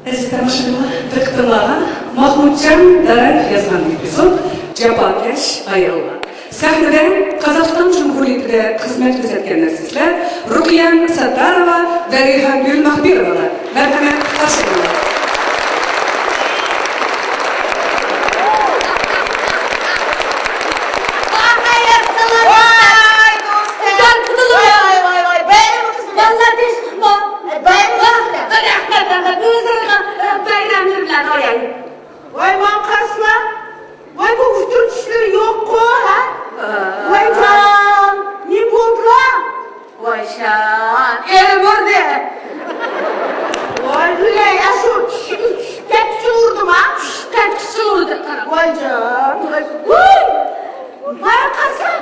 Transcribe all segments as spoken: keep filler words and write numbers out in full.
ئەزىز تاماشىبىنلار، دىققىتىڭلارغا ماھمۇتجان داراي يازغان ئېپىزود «جاپاكەش ئاياللار». سەھنىدە قازاقىستان جۇمھۇرىيىتىدە خىزمەت كۆرسەتكەن نەرسىسلەر رۇقىيە ساتتارова ۋە رەيھانگۈل مەخپىروۋالار. مەرھەمەت، قارشى ئالىڭلار. ۋاي، دوستۇم. ۋاي، ۋاي، ۋاي، ۋاي. بايرام ئۆتسۇن. بالىلار تىنچلىقمۇ؟ ئەي، بايرام ئۆتسۇن. رەھمەت، رەھمەت. ئۆزلىرىڭلار بايراملىرى بىلەن ئوياي. ۋاي، ماڭا قارىسىلا. ۋاي، بۇ ئۇچۇر چۈشلىرى يوققۇ، ھە؟ ۋاي جان، نېمە بولدىلا؟ ۋاي شان، ئېرىم ئۇردى. ۋاي، بىلەي، ئاشۇ چۈشكە چۈشۈپ كەتكۈچە ئۇردىما؟ چۈشۈپ كەتكۈچە ئۇردى، قارا. ۋاي جان، ۋاي، ۋاي. ۋاي قاسىم!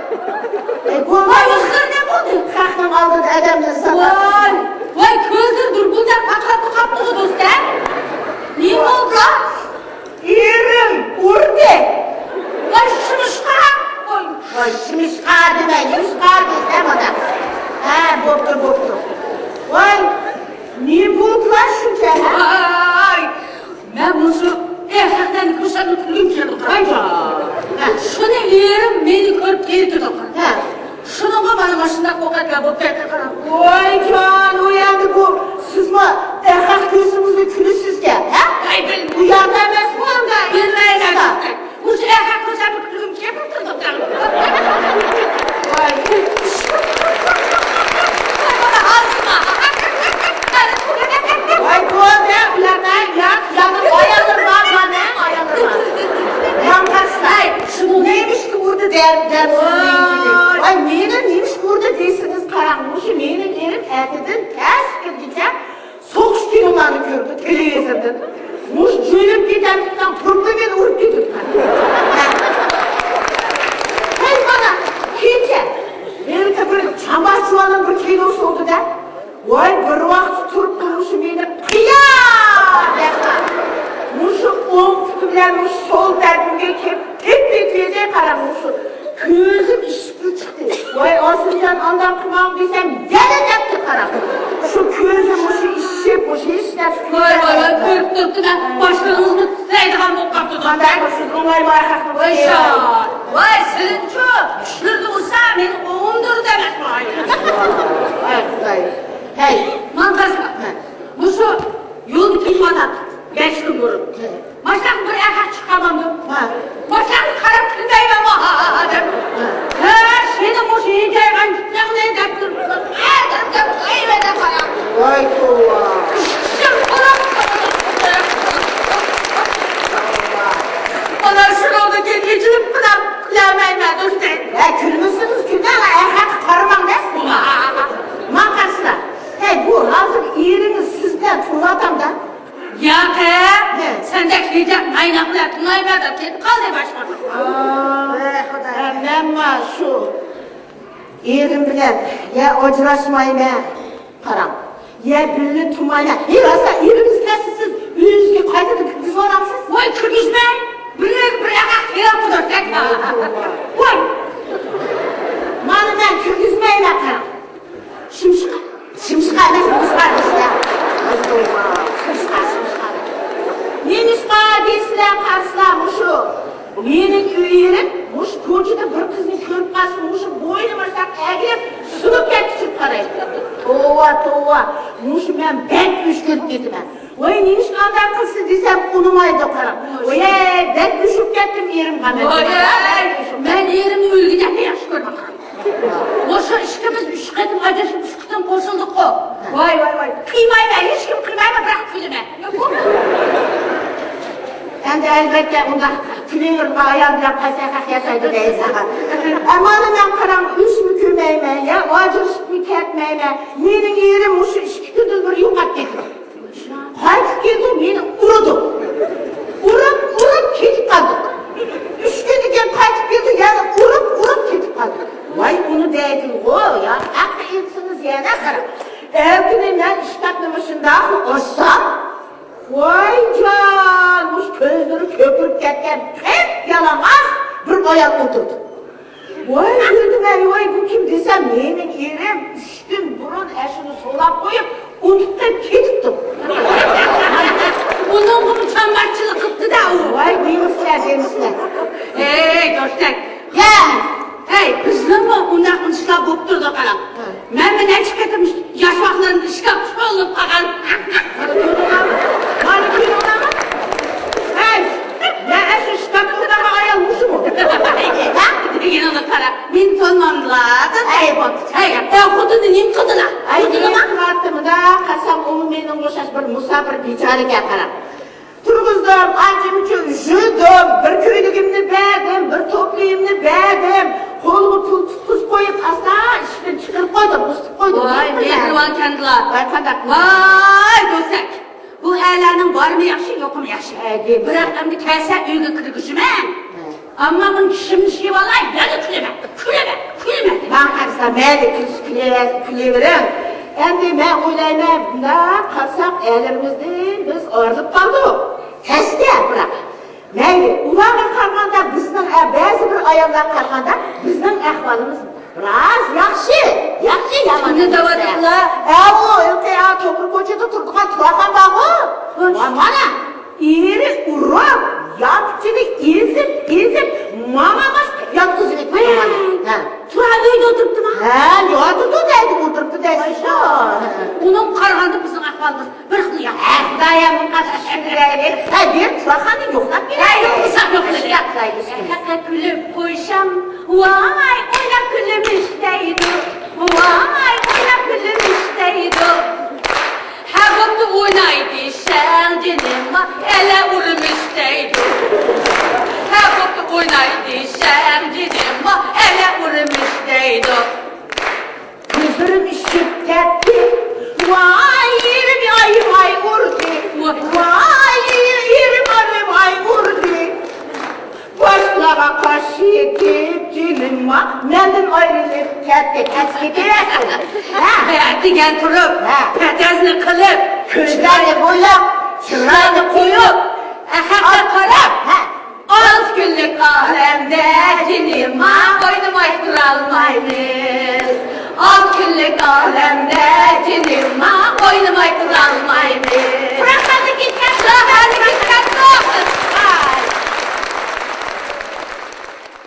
ئەي، بولماي. ۋاي، ئۆزلىرى نېمە بولدى؟ خەقنىڭ ئالدىدا ئادەمنى ساتىدۇ. ۋاي، ۋاي، كۆزلىرى دۇربۇندەك پارقىراپ قاپتىغۇ، دوستە. نېمە بولدى؟ ئېرىم ئۇردى. ۋاي، شۇمۇشقا! ۋاي، ۋاي، شۇمۇشقا دېمە، نېمىشقا دېسەم ئانا. ھە، بوپتۇ، بوپتۇ. ۋاي، نېمە بولدىلا شۇنچە، ھە؟ ۋاي! مەن مۇشۇ ئەخەقلەرنى كۆرسەملا كۈلگۈم كېلىدۇ، قاراڭ. ھە. شۇنى ئېرىم مېنى كۆرۈپ ئېركىدۇ، قاراڭ. ھە. شۇنىڭغا مانا ماشۇنداق ئوقەتلەر بولۇپ كەتتى، قاراڭ. ۋاي جان، ئۇ ئەمدى بۇ سىزمۇ ئەخەق كۆرسىڭىزلا كۈلىسىزكەن، ھە؟ ۋاي، بىل- بۇ ياخشى ئەمەسمۇ ئەمدى؟ بىلمەيمەن. مۇشۇ ئەخەق كۆرسەم بىر كۈلگۈم كېلىپ تۇرىدۇ، قاراڭ. ۋاي. ۋاي، بولدى، ئۇلارنى يات، يات، ئاياللىرىم بار، مانا، ئاياللىرىم بار. ماڭغاچلا. نېمىشقا ئۇردى دەپ، دەپ سىز مېنى. ۋاي، مېنى نېمىشقا ئۇردى دېسىڭىز، قاراڭ، مۇشۇ مېنىڭ ئېرىم ئەتىدىن كەچ كىرگىچە سوغۇش كىنولارنى كۆردى تېلېۋىزوردىن. مۇشۇ جۆيلۈپ كېتەمدىكىن تۇرۇپلا مېنى ئۇرۇپ كېتىدىكەن. ھەي، مانا، كېچە ھېلىقى بىر چامباق جۇۋاننىڭ بىر كىنوسى بولدى-دە. ۋاي، بىر ۋاقىت تۇرۇپلا مۇشۇ مېنى قىيا دەپ، مۇشۇ ئوڭ پۇتى بىلەن مۇشۇ سول تەرىپىمگە كېلىپ، ئېپ ئېتىۋىدى، قاراڭ، مۇشۇ كۆزۈم ئىششىپلا چىقتى. ۋاي، ئاسىمجان، ئانداق قىلماڭ دېسەم، يەنە دەپتۇ، قاراڭ. شۇ كۆزۈم مۇشۇ ئىششىپ، مۇشۇ ھېچ نەرسە ۋاي، ۋاي، ۋاي، كۆرۈپ تۇرۇپتۇ، مەن باشلىقىڭىزنى تىترەيدىغان بولۇپ قاپتۇ. قانداق قىلسىز، ئوڭايمۇ ئاياقنى ۋاي، شا-، ۋاي، سىلىنچۇ چۈشلىرىدە ئۇرسا، مېنى ئوڭدۇر دەمەسمۇ؟ ۋاي، خۇداي. ھەي. ماڭا قارىسا، ھە. مۇشۇ يولدا كېتىۋاتاتتۇق، بەش كۈن بۇرۇن. ھە. ماشىنىدىن بىر ئەخەق چىققان بولدى. ھە. ماشىنىغا قاراپ كۈلمەيمەنمۇ، ھا، ھا، ھا دەپ. ھە. ھە، سېنىڭ مۇشۇ ھىجايغان گېپىڭنى دەپ تۇرۇپ، ھە دەپ، دەپ، ئەيۋەدە قاراپ. ۋاي توۋا. شىر قولاپ. مانا شۇنىڭدىن كېيىن ئېچىلىپ قاراپ كۈلەلمەيمەن، دوستى. ھە، كۈلمىسىڭىز كۈلمەڭ، ئەخەققە قارىماڭ دەپ. ھا، ھا، ھا. ماڭا قارىسىلا. ھەي، بۇ ھازىر ئېرىڭىز سىز بىلەن تۇرۇۋاتامدا. ياق، ھە. ھە. سەندەك ھىجاب مايناق بىلەن تۇرمايمەن دەپ كېتىپ قالدى باشقا. ھە، مەنمۇ شۇ ئېرىم بىلەن يا ئاجراشمايمەن، قاراڭ، يا بىللە تۇرمايمەن. ھېي، راستلا ئېرىڭىز كەلسە سىز ئۆيىڭىزگە قايتىدىن كىرگۈزۈۋالامسىز؟ ۋاي، كىرگۈزمەي. بىر، بىر ئەخەق تېرەپ قويدۇق. ۋاي. مانا مەن كىرگۈزمەيمەن، قاراڭ. شىمشىقا، شىمشىقا ئەمەس، شىمشىقا دېسىلە. شىمشىقا، شىمشىقا. نېمىشقا دېسىلە، قارىسىلا مۇشۇ. مېنىڭ ئۆيۈم مۇشۇ كوچىدا بىر قىزنى كۆرۈپ قالسا، مۇشۇ بوينى مۇشۇنداق ئەگىرىپ، سۇنۇپ كەتكۈچە قارايدۇ. توۋا، توۋا. مۇشۇ مەن بەك ئۆچكىلىپ كېتىمەن. ۋاي، نېمىشقا ئانداق قىلسا دېسەم، ئۇنىمايدۇ، قاراڭ. ۋاي، بەك ئۆچۈپ كەتتىم ئېرىمغا مەن. ۋاي، مەن ئېرىمنى ئۆلگۈدەك ياخشى كۆرىمەن، قاراڭ. مۇشۇ ئىككىمىز ئۈچ قېتىم ئاجرىشىپ، ئۈچ قېتىم قوشۇلدۇققۇ. ۋاي، ۋاي، ۋاي. قىيمايمەن، ھېچكىمنى قىيمايمەن، بىراق كۈلىمەن. ئەمدى ئەلۋەتتە ئۇنداق كۈلۈۋېرىدىغان ئايال بىلەن قايسى ئەخەق ياسايدۇ دەيسىز. ئەمما مەن قاراڭ، ئۆچمۇ كۆرمەيمەن، يا ئاجرىشىپمۇ كەتمەيمەن. مېنىڭ ئېرىم مۇشۇ ئىككى كۈندىن بىر يوقاپ كېتىدۇ. قايتىپ كېلىدۇ، مېنى ئۇرىدۇ. ئۇرۇپ، ئۇرۇپ كېتىپ قالىدۇ. ئۈچ كۈندىن كېيىن قايتىپ كېلىدۇ، يەنە ئۇرۇپ، ئۇرۇپ كېتىپ قالىدۇ. ۋاي، ئۇنى دەيدىغۇ، يا ھەققى ئېيتسىڭىز يەنە قاراڭ. ئەتىگۈنى مەن ئىشىكنى مۇشۇنداقلا ئاچسام، ۋاي جان، مۇشۇ كۆزلىرى كۆپۈرۈپ كەتكەن قىپيالىڭاچ بىر ئايال ئولتۇرىدۇ. ۋاي، كۈلدۈم، ۋاي، بۇ كىم دېسەم، مېنىڭ ئېرىم ئۈچ كۈن بۇرۇن ئەشۇنى سولاپ قويۇپ، ئۇنتۇپ قېلىپ كېتىپتۇ. ياش ۋاقىتلىرىمدا ئىشكاپ چولۇپ قالغان. مانا كۆرۈڭلارمۇ؟ ھەي، مەن ئەشۇ ئىشكاپ ئولتۇرغان ئايال مۇشۇمۇ؟ ھە؟ دېگىنىڭنى قارا، مېنى تونۇمامدىلا؟ ھەي، بوپتۇ. ھەي، ئە، خوتۇننى نېمە قىلدىلا؟ ھەي، خوتۇنىما؟ نېمە قىلاتتىمدا، قارىسام ئۇمۇ مېنىڭغا ئوخشاش بىر مۇساپىر بىچارىكەن، قارا. تۇرغۇزدۇم، ئانچە-مۇنچە يۇيدۇم، بىر كۆينىكىمنى بەردىم، بىر توپلىيىمنى بەردىم، قولىغا پۇل تۇتقۇزۇپ قويۇپ، ئاستا ئىشىكتىن چىقىرىپ قويدۇم، ئۇسسۇپ قويدۇم. ۋاي، مېھرىبانكەندىلا. ۋاي، قانداق؟ ۋاي، دوستەك! بۇ ئەرلەرنىڭ بارمۇ ياخشى، يوقىمۇ ياخشى. ھە، دېمە. بىراق ئەمدى كەلسە ئۆيگە كىرگۈزىمەن. ھە. ئەمما بۇنى چىشىمنى چىشىۋالاي، يەنە كۈلىمەن، كۈلىمەن، كۈلىمەن. ماڭا قارىسا، مەيلى، كۈلسە كۈلە-، كۈلەۋېرىڭ. ئەمدى مەن ئويلايمەن، بۇنداق قارىساق، ئەرلىرىمىزدىن بىز ئايرىلىپ قالدۇق. تەستە، بىراق. مەيلى، ئۇلارغا قارىغاندا بىزنىڭ، ئە، بەزى بىر ئاياللارغا قارىغاندا بىزنىڭ ئەھۋالىمىز بىراز ياخشى. ياخشى، يامان. كىمنى دەۋاتىدىلا؟ ئەۋۇ، ھېلىقى، ئا، توكرا كوچىدا تۇرىدىغان تۇراخان بارغۇ. خوش. ۋە مانا، ئېرى ئۇرۇپ، ياپچىنى ئېزىپ، ئېزىپ، ماڭا ماس ياتقۇزۇپ يەتكەن مانا. ھە. تۇرا ئۆيدە ئولتۇرۇپتىما؟ ھە، ياتىدۇ دەيدۇ، ئولتۇرۇپتۇ دەيسىز. ئايشا. ئۇنىڭغا قارىغاندا بىزنىڭ ئەھۋالىمىز بىر خىل ياخشى. ھە، خۇدايىم، مۇنقاس چۈشكۈنلەيلى. ھە، بىر تۇراخانىدا يوقلاپ كېلەيلى. ھە، يوقلاپ، يوقلاپ. ياخشى ياخشى. ھەقىقەت كۈلۈپ قويسام، ۋاي، ئويناپ كۈلۈمۈش دەيدۇ. ۋاي، ئويناپ كۈلۈمۈش دەيدۇ. ھە، بوپتۇ، ئويناي دېسەڭ جېنىمغا، ئەلە ئۇرمىش دەيدۇ. ھە، بوپتۇ، ئويناي دېسەڭ جېنىمغا، ئەلە ئۇرمىش دەيدۇ. كۆزلىرىم ئىششىپ كەتتى. ۋاي، يېرىم ئايرىم ئاي ئۇردى. ۋاي، يېرىم ئايرىم ئاي ئۇردى. باشقىلارغا قارشى كېتىپ جېنىمغا، مەندىن ئايرىلىپ كەتتى. ئەسكى كېلەسىز. ھە؟ ھە دېگەن تۇرۇپ، ھە. پەتەزنى قىلىپ، كۆزلەرنى بوياپ، چىراينى قويۇپ، ئەخەققە قاراپ، ھە. ئالتە كۈنلۈك ئالەمدە جېنىمغا ئوينىماي تۇرالمايمىز. ئالتە كۈنلۈك ئالەم